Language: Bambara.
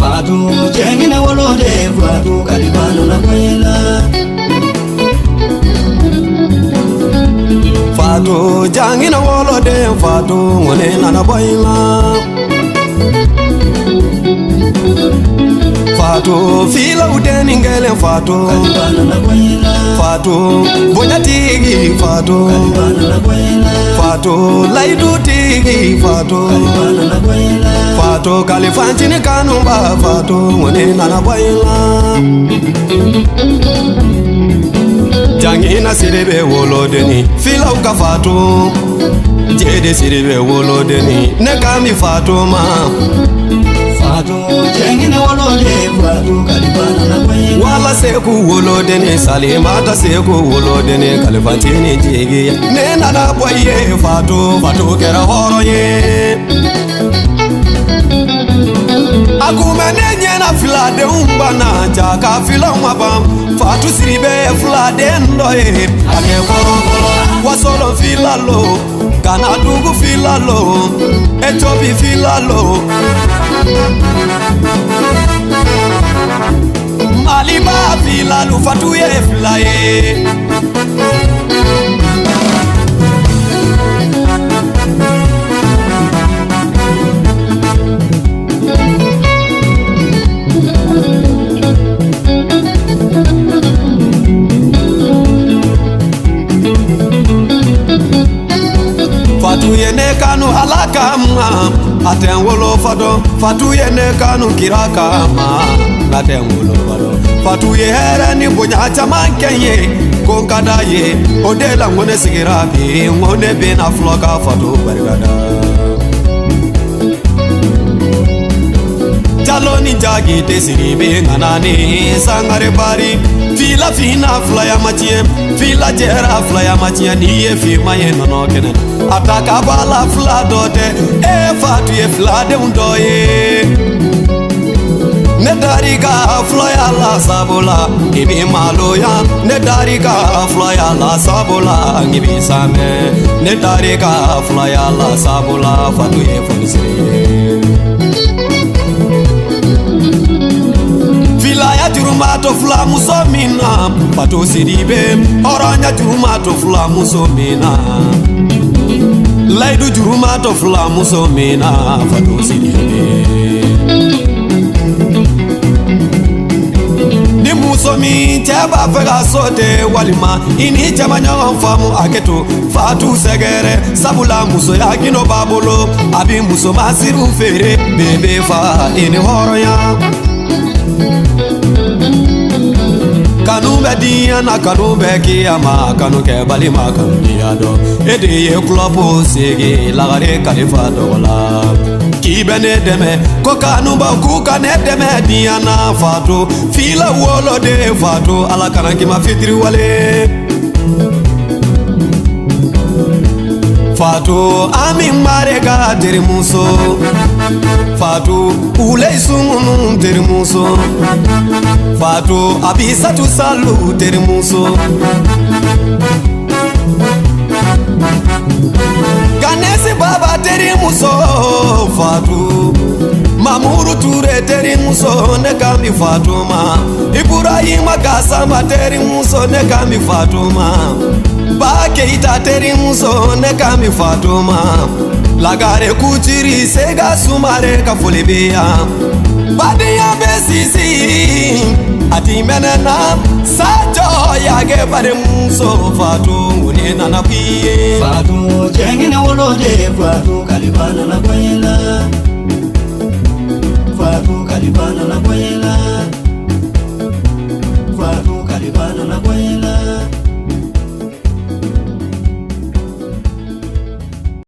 Fatu jengina wolode fatu kalibano na kwela. Fatu jangina wolode fatu ngone nana boyla. Fatu fila udeni ngele fatu kalibano na kwela. Fatu bonyatigi fatu kalibano na kwela. Fatu laidutigi fatu kalibano na kwela. Fatu kalifanchini kanumba fatu ngone nana boyla. Jangina siribe wolodeni fila uka fatu jede siribe wolodeni ne kami fatu ma. Fatu jengina wolode fatu kalibano na kwela. Wala seku wolodeni salimata seku wolodeni kalifantini jigi ne nana boye fatu fatu kera horoye. Akume ne nyena fila de umbana jaka fila umabam fatu siribe fila de ndoye ake koro wasolo fila lo kana dugu fila lo etobi fila lo maliba fila lu fatu ye fila ye. Fatu ye ne kanu alaka ma aten wolo fado. Fatu ye ne kanu kira kama aten wolo fado. Fatu ye here ni bonya caman kɛ ko n ka d'a ye o de la n ko ne sigira bi n ko ne bɛna fɔlɔ ka fatu barikada. Jalo ni jagi tɛ siribe ŋana ni sangare bari fila fina filaya ma tiɲɛ fila jɛra filaya ma tiɲɛ n'i ye finman ye nɔnɔ kɛnɛ a ta ka bɔ a la fila dɔ tɛ e fatu ye filadenw dɔ ye. Ne dar'i ka filaya la sabula i b'i maloya ne dar'i ka filaya la sabula i b'i samɛ ne dar'i ka filaya la sabula fatu ye fonisire ye. Filaya juruma to fila muso min na Fatu Sidibe hɔrɔnya juruma to fila muso min na layidu juruma to fila muso min na Fatu Sidibe. Ni muso min cɛ b'a fɛ ka so ten walima i ni cɛ ma ɲɔgɔn faamu a kɛ to Fatu sɛgɛrɛ sabula musoya gindo b'a bolo a bi muso masiriw feere bebe fa i ni hɔrɔnya. Kanu bɛ diɲɛ na kanu bɛ kiyama kanu kɛ balima kanu diya dɔn e de ye kulɔpu sigi lagare kalifa dɔgɔ la k'i bɛ ne dɛmɛ ko kanubaw k'u ka ne dɛmɛ diɲɛ na fatu fila woloden fatu ala kana k'i ma fitiriwale. Fatu Ami Marega terimuso Fatu Ulei Sungunu terimuso Fatu Abisatu Salu terimuso Ganesi Baba terimuso Fatu Mamuru Ture terimuso ne kami Fatuma Ibrahima Kasama terimuso ne kami Fatuma Ba Keita terimuso ne kami Fatuma Lagare kuchiri sega sumare ka folibia Badia besisi ati menena sajo yage bare muso Fatu ngune nana piye Fatu jengina wolode Fatu kalibana na kwela Fatu kalibana na kwela.